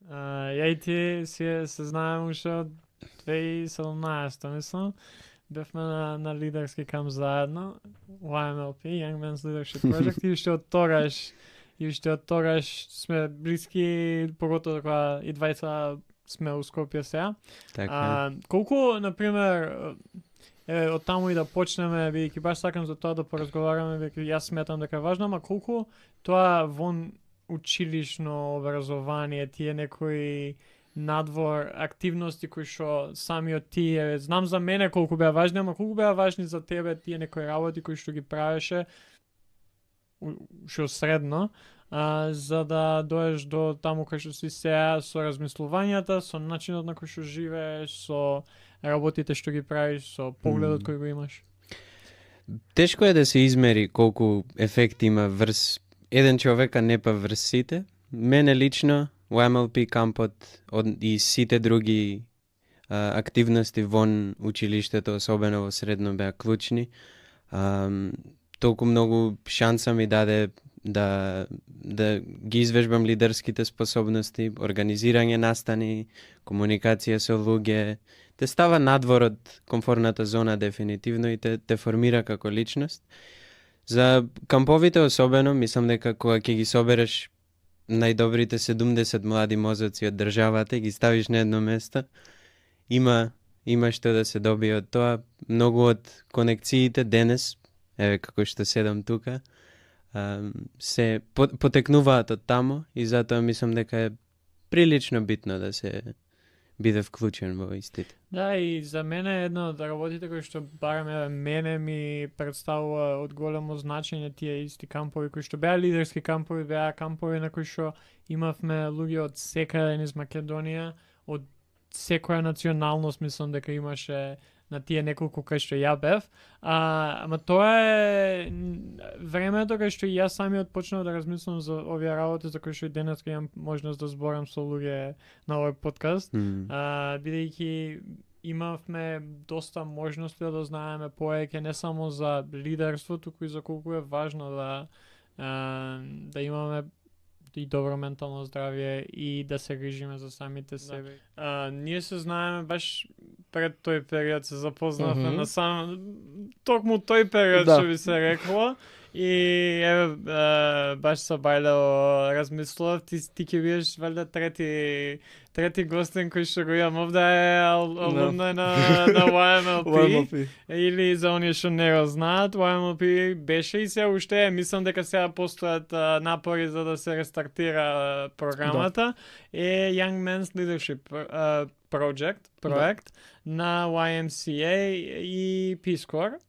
Ја и ти се знаем уште од 2017, мислам. Бевме на лидерски камп заедно, YMLP, Young Men's Leadership Project, и уште од тогаш сме блиски, поготово кога и двајца сме у Скопје сега. Така. Колку, например, од таму и да почнеме, бидејќи баш сакам за тоа да поразговараме, бидејќи јас сметам дека е важно, ама колку тоа вон училишно образование, тие некои надвор активности кои што самиот ти, знам за мене колку беа важни, ама колку беа важни за тебе тие некои работи кои што ги правеше што средно, за да доеш до таму кај што си сега со размислувањата, со начинот на кој што живееш, со работите што ги правиш, со погледот кој го имаш. Тешко е да се измери колку ефект има врз еден човек, а не па врз сите. Мене лично YMLP кампот и сите други активности вон училиштето, особено во средно, беа клучни. Толку многу шанса ми даде да ги извежбам лидерските способности, организирање настани, комуникација со луѓе. Те става надвор од комфортната зона дефинитивно и те формира како личност. За камповите особено, мислам дека кога ќе ги собереш најдобрите 70 млади мозоци од државата и ги ставиш на едно место, има што да се добие од тоа. Многу од конекциите денес, еве како што седам тука, се потекнуваат од таму и затоа мислам дека е прилично битно да се биде вклучен во истите. Да, и за мене едно од работите кои што барем мене ми представува од големо значење тие исти кампови кои што беа лидерски кампови, беа кампови на кои што имавме луѓе од секаде низ Македонија, од секоја националност, мислам дека имаше на тие неколку кај што ја бев. Ама тоа е времето кај што и јас самиот почнав да размислам за овие работи за кои што и денес имам можност да зборам со луѓе на овој подкаст. Бидејќи имавме доста можности да знаеме повеќе не само за лидерство, туку и за колку е важно да имаме и добро ментално здравје и да се грижиме за самите себе. Ние се знаеме баш пред тој период, се запознавме на сам токму тој период што би се рекло. И еве баш со Бајлео размислував, ти ќе бидеш валјда трети гостин кој што го имам овде е алумнај на YMLP. Или за оние што не го знаат, YMLP беше и се уште е, мислам дека сега постојат напори за да се рестартира програмата. Е Young Men's Leadership проект на YMCA и Peace Corps.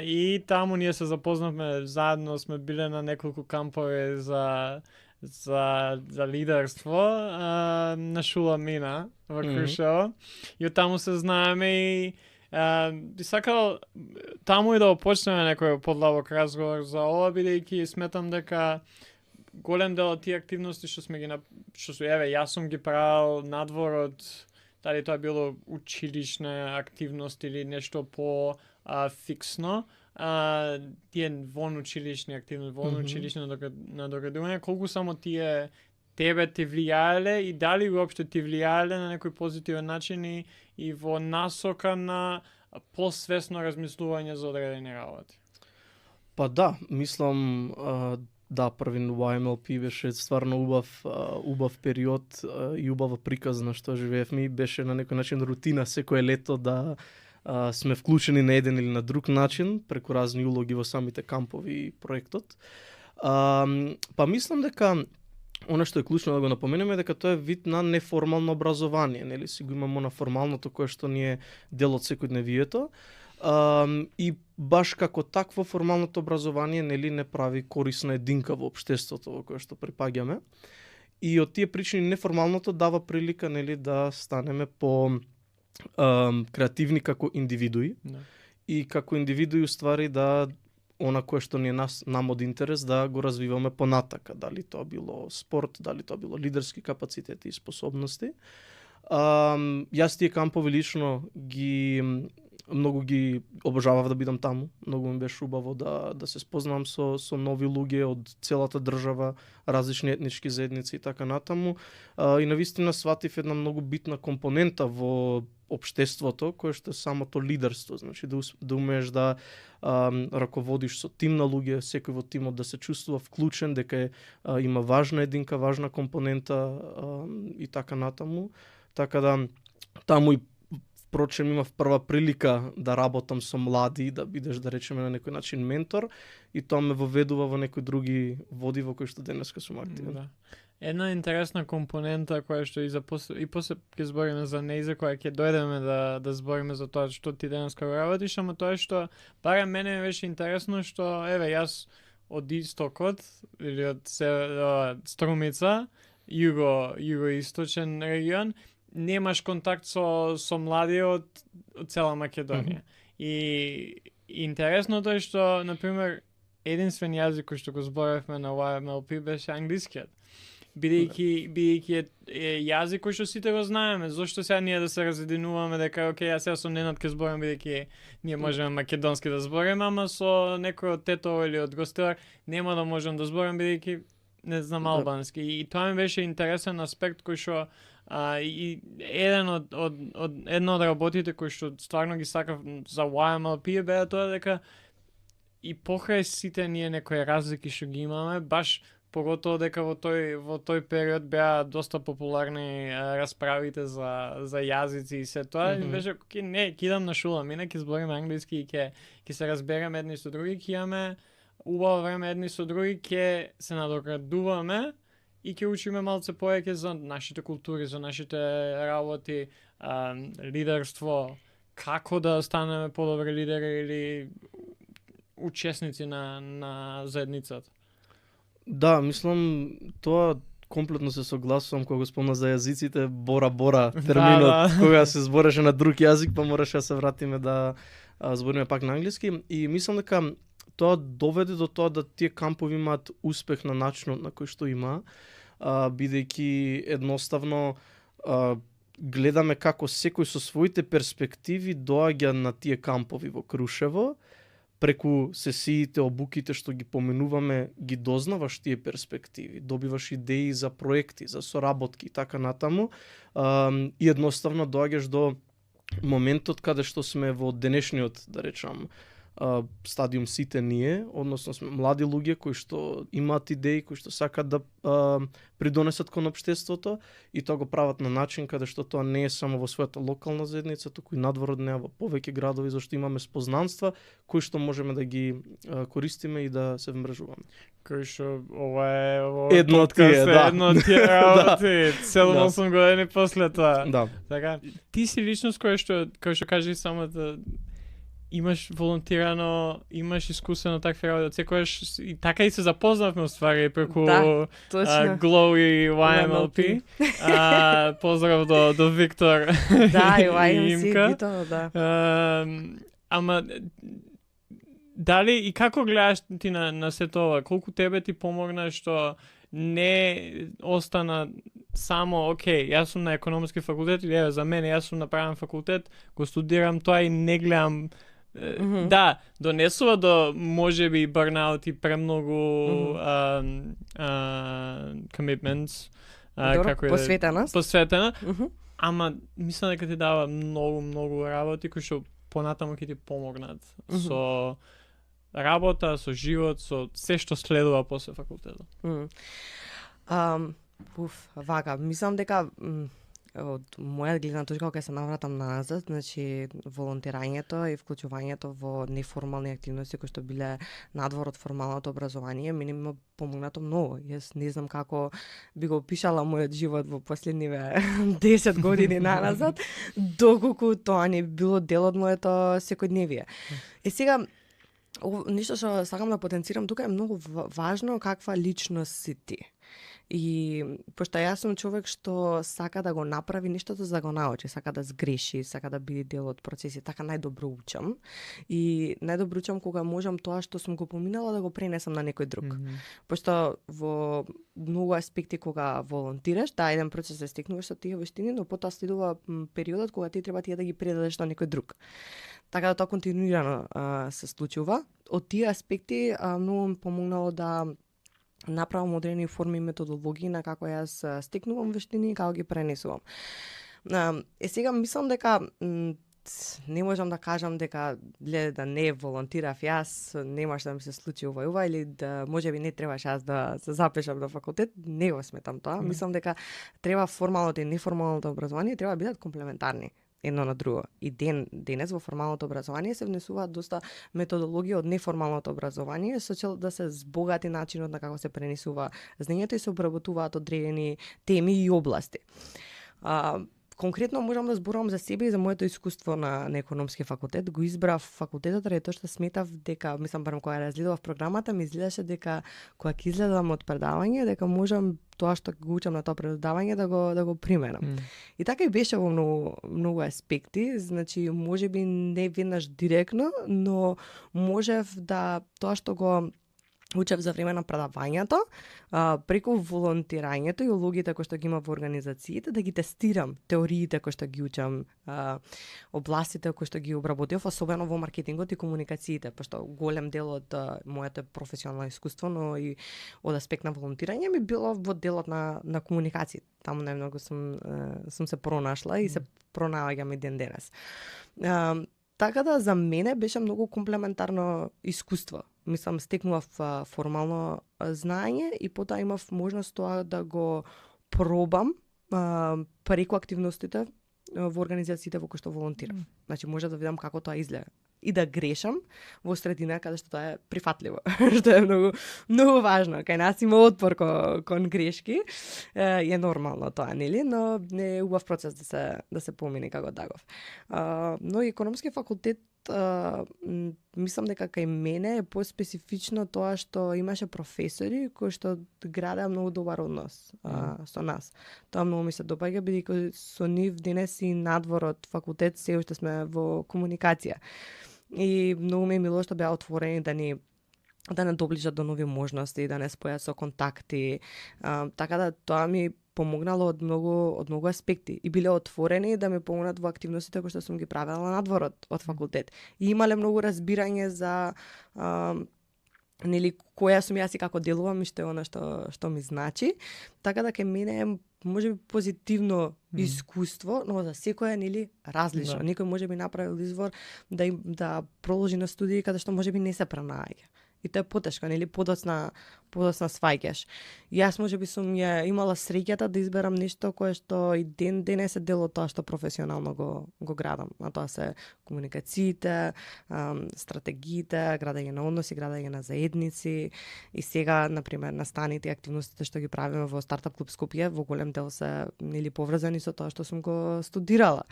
И таму ние се запознавме, заедно сме биле на неколку кампови за лидерство на Шула Мина во Крушево. И од таму се знаеме и би сакал таму и да почнеме некој подлабок разговор за ова, бидејќи сметам дека голем дел од тие активности што сме ги јас сум ги правил надвор од дали тоа било училишна активност или нешто по фиксно, тие вон училишни активности, вон училишно надоградување, колку само тие тебе ти влијаеле и дали уопште ти влијаеле на некој позитивен начин и во насока на посвесно размислување за одредени работи? Па да, мислам да, првин YMLP беше стварно убав период и убава приказ на што живеевме, беше на некој начин рутина секое лето да сме вклучени на еден или на друг начин преку разни улоги во самите кампови и проектот. Па мислам дека она што е клучно да го напоменеме дека тоа е вид на неформално образование, нели си го имамо на формалното кое што ни е дел од секојдневието. И баш како такво формалното образование нели не прави корисна единка во општеството во кое што припаѓаме. И од тие причини неформалното дава прилика нели да станеме по креативни како индивидуи и како индивидуи уствари да она кое што ни е нам од интерес да го развиваме понатака, дали тоа било спорт, дали тоа било лидерски капацитети и способности. Јас тие кампови лично ги многу ги обожавав да бидам таму. Многу ми беше убаво да се спознам со нови луѓе од целата држава, различни етнички заедници и така натаму. И навистина сватив една многу битна компонента во општеството, кое што е самото лидерство, значи да умееш да раководиш со тим на луѓе, секој во тимот да се чувствува вклучен, дека има важна единка, важна компонента и така натаму. Така да таму и впрочем имав прва прилика да работам со млади, да бидеш да речеме на некој начин ментор и тоа ме воведува во некои други води во кои што денеска сум активен. Да. Една интересна компонента која што и после ќе збориме за нејзе, која ќе дојдеме да збориме за тоа што ти денеска го работиш, ама тоа е што барем мене ми беше интересно што еве јас од истокот или од Струмица, југо-источен регион, немаш контакт со млади од цела Македонија. И интересното е што, например, единствен јазик кој што го зборевме на YMLP беше англискиот. Бидејќи е јазик кој што сите го знаеме, зошто сега ние да се разединуваме дека окей, јас со Ненад ќе зборам бидејќи ние можеме македонски да збориме, ама со некој од Тетово или од Гостилар нема да можам да зборам бидејќи не знам албански. И тоа ми беше интересен аспект кој што и една од работите кои што стварно ги сакав за YMLP беа тоа дека и покрај сите ние некои разлики што ги имаме, баш поготово дека во тој период беа доста популарни расправите за јазици и се тоа, беше ќе идам на шула, мина ќе збориме англиски и ќе се разбереме едни со други, ќе имаме убаво време едни со други, ќе се надоградуваме и ќе учиме малце повеќе за нашите култури, за нашите работи, лидерство, како да станеме подобри лидери или учесници на заедницата. Да, мислам, тоа комплетно се согласувам кога го спомна за јазиците, бора терминот, кога се збореше на друг јазик, па мораше да се вратиме да збориме пак на англиски. И мислам дека тоа доведе до тоа да тие кампови имаат успех на начинот на кој што има, бидејќи едноставно гледаме како секој со своите перспективи доаѓа на тие кампови во Крушево, преку сесиите, обуките што ги поменуваме, ги дознаваш тие перспективи, добиваш идеи за проекти, за соработки и така натаму, и едноставно доаѓаш до моментот каде што сме во денешниот, да речам, стадиум сите ние, односно сме млади луѓе кои што имаат идеи, кои што сакаат да придонесат кон општеството и тоа го прават на начин каде што тоа не е само во својата локална заедница, туку и надвор од неа во повеќе градови, зашто имаме спознанства кои што можеме да ги користиме и да се вмрежуваме. Кој што ова е едно од тие, да. Едно од тие работи, цело 8 години после тоа. Да. Така, ти си личност кој што кажи само да имаш волонтирано, имаш искусено такви работи, секојаш и така и се запознавме уствари преку Glow и YMLP. Поздрав до Виктор и Имка. да. Ама дали и како гледаш ти на сето ова? Колку тебе ти помогна што не остана само, окей, јас сум на економски факултет или еве за мене јас сум на правен факултет, го студирам тоа и не гледам. Да, донесува до можеби burnout и премногу commitments, како е посветена. Ама мислам дека ти дава многу работи кои што понатаму ќе ти помогнат со работа, со живот, со се што следува после факултетот. Вака, мислам дека од моја гледна точка кога се навратам назад, значи волонтирањето и вклучувањето во неформални активности кои што биле надвор од формалното образование, мене ми помогнато многу. Јас не знам како би го опишала мојот живот во последниве 10 години назад, доколку тоа не било дел од моето секојдневие. Сега ништо што сакам да потенцирам тука е многу важно каква личност си ти. И пошто јас сум човек што сака да го направи нештото за да го научи, сака да сгреши, сака да биде дел од процеси, така најдобро учам. И најдобро учам кога можам тоа што сум го поминала да го пренесам на некој друг. Пошто во многу аспекти кога волонтираш, да, еден процес да стекнуваш со тие вештини, но потоа следува периодот кога ти треба да ги предадеш на некој друг. Така да тоа континуирано се случува. Од тие аспекти многу ми помогнало да направам одредени форми и методологии на како јас стекнувам вештини и како ги пренесувам. Сега мислам дека не можам да кажам дека да не волонтирав јас, немаш да ми се случи ова или да можеби не требаш јас да се запишам на факултет, не го сметам тоа. Мислам дека треба формалното и неформалното образование треба бидат комплементарни едно на друго. И денес во формалното образование се внесуваат доста методологии од неформалното образование со цел да се збогати начинот на како се пренесува знаењето и се обработуваат одредени теми и области. Конкретно можам да зборувам за себе и за моето искуство на економски факултет. Го избрав факултетот ради тоа што сметав дека, мислам барем кога разгледав програмата, ми изгледаше дека кога ќе излезам од предавање, дека можам тоа што го учам на тоа предавање да го применам. И така и беше во многу аспекти, значи можеби не веднаш директно, но можев да тоа што го учев за време на предавањето, преку волонтирањето и улогите кои што ги има во организациите, да ги тестирам теориите кои што ги учам, областите кои што ги обработив, особено во маркетингот и комуникациите, пошто голем дел од моето професионално искуство, но и од аспект на волонтирање ми било во делот на комуникација. Таму најмногу сум се пронашла и се пронаоѓам и ден денес. Така да за мене беше многу комплементарно искуство. Мислам, стекнував формално знаење и потоа имав можност тоа да го пробам преку активностите во организациите во кои што волонтирам. Значи може да видам како тоа изгледа и да грешам во средина каде што тоа е прифатливо, што е многу важно. Кај нас има отпор кон грешки, е нормално тоа, нели, но не е убав процес да се помине како таков. Но економски факултет мислам дека кај мене е поспецифично тоа што имаше професори кои што градеа многу добар однос со нас. Тоа многу ми се допаѓа бидејќи со нив денес и надвор од факултет се уште сме во комуникација. И многу ми е мило што беа отворени да не доближат до нови можности, да не спојат со контакти. Така да тоа ми помогнало од многу аспекти и биле отворени да ме помогнат во активностите кои што сум ги правела надвор од факултет. И имале многу разбирање за нели која сум јас и како делувам и што е она што ми значи. Така да кај мене е можеби позитивно искуство, но за секој е нели различно. Некој можеби направил избор да продолжи на студии каде што можеби не се пронаоѓа. И тоа е потешко, нели, подоцна сваќаш. Јас можеби сум имала среќата да изберам нешто кое што и денес е дел од тоа што професионално го градам. А тоа се комуникациите, стратегиите, градење на односи, градење на заедници. И сега, например, настаните и активностите што ги правиме во Стартап клуб Скопје, во голем дел се нели поврзани со тоа што сум го студирала.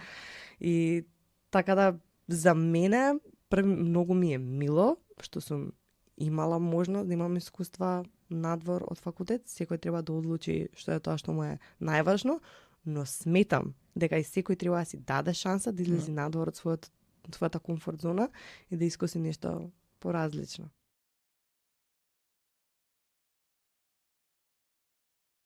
И така да за мене многу ми е мило што сум имала можност да имам искуства надвор од факултет. Секој треба да одлучи што е тоа што му е најважно, но сметам дека и секој треба да си даде шанса да излезе надвор од својата комфорт зона и да искуси нешто поразлично.